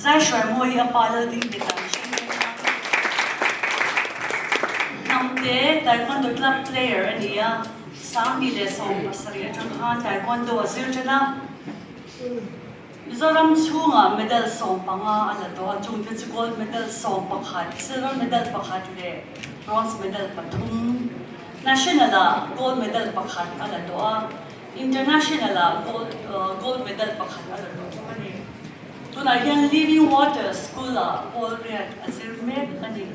Zaihruaimawi hi a pa Laldingketa an hre nghe a. Hnamte Taekwondo Club player a ni a, 2017 atang khan Taekwondo a zir tan a. Mizoram chhungah medal 15 a la tawh a, chungte chu gold medal 11, silver medal pakhat leh bronze medal pathum. National-ah gold medal pakhat a la tawh a, International-ah gold gold medal pakhat a la tawh bawk a ni. Tunah hian Living Water School-ah pawl riat a zir mek a ni.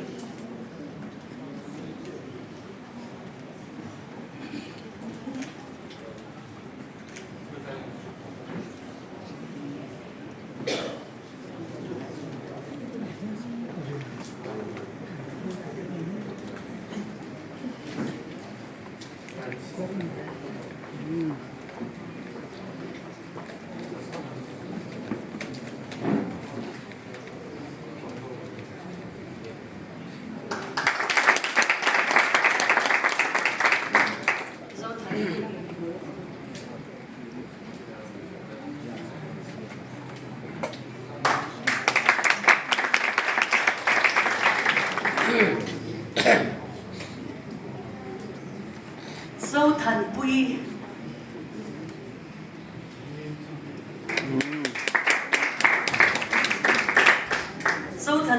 Zothanpui.